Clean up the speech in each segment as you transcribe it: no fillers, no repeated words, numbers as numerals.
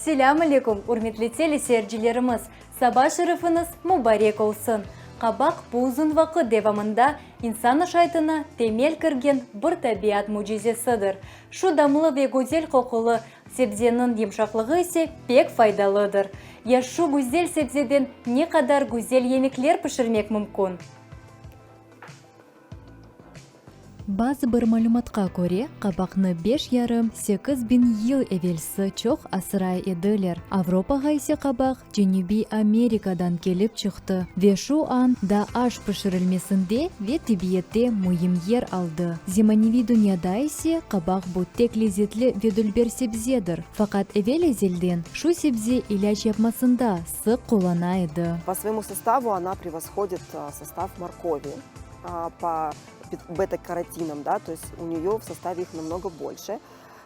Selâm aleyküm, ürmetli teleseyircilerimiz! Saba şerifiñiz mubarek olsun! Qabaq bu uzun vaqıt devamında insan aşaytına temel kirgen bir tabiat mücizesidir. Şu damlı ve güzel qoqulı sebzeniñ yımşaqlığı ise pek faydalıdır. Ya şu güzel sebzeden ne qadar güzel yemekler pişirmek mümkün? Bazı bir malümatqa köre, qabaqnı beş yarım, 8000 yıl evelsi çoq asray ediler. Avropağa ise qabaq Cenübiy Amerikadan kelip çıqtı ve şu an da aş pişirilmesinde ve tibbiyette müim yer aldı. Zemaneviy dünyada ise qabaq bu tek lezetli ve dülber sebzedir, faqat evel-ezelden şu sebze ilâc yapmasında sıq qullana edi. По своему составу она превосходит состав моркови по бета-каротинам, да, то есть у нее в составе их намного больше.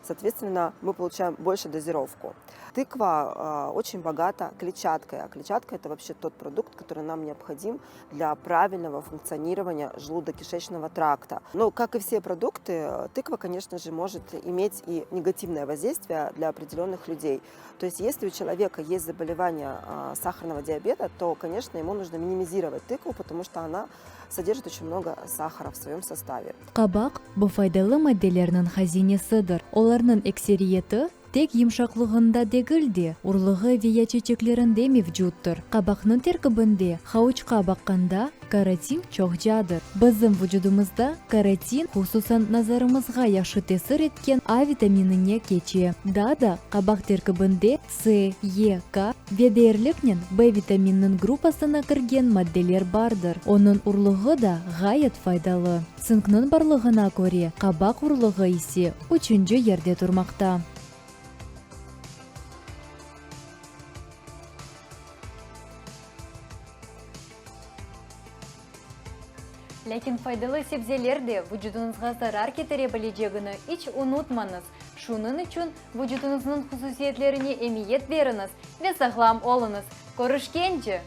Соответственно, мы получаем больше дозировку. Тыква очень богата клетчаткой, а клетчатка это вообще тот продукт, который нам необходим для правильного функционирования желудочно-кишечного тракта. Но, как и все продукты, тыква, конечно же, может иметь и негативное воздействие для определенных людей. То есть, если у человека есть заболевание сахарного диабета, то, конечно, ему нужно минимизировать тыкву, потому что она содержит очень много сахара в своем составе. Qabaq, bu faydalı maddelerniñ hazinesidir. Olarnıñ ekseriyeti tek yımşaqlığında degil de, urluğı ve ya çeçeklerinde mevcuttır. Qabaqnıñ terkibinde havuçqa baqqanda karotin çoqcadır. Bizim vucudımızda karotin, hususan nazarımızğa yahşı tesir etken A vitaminine keçe. Daa da qabaq terkibinde C, E, K ve deyerliknen B vitamininiñ gruppasına kirgen maddeler bardır. Onıñ urluğı da ğayet faydalı. Tsinkniñ barlığına köre, qabaq urluğı ise üçünci yerde turmaqta. Lâkin faydalı sebzeler de vucudıñızğa zarar ketire bilecegini iç unutmañız. Şunıñ içün vucudıñıznıñ hususiyetlerine emiyet beriñiz ve sağlam oluñız. Körüşkence!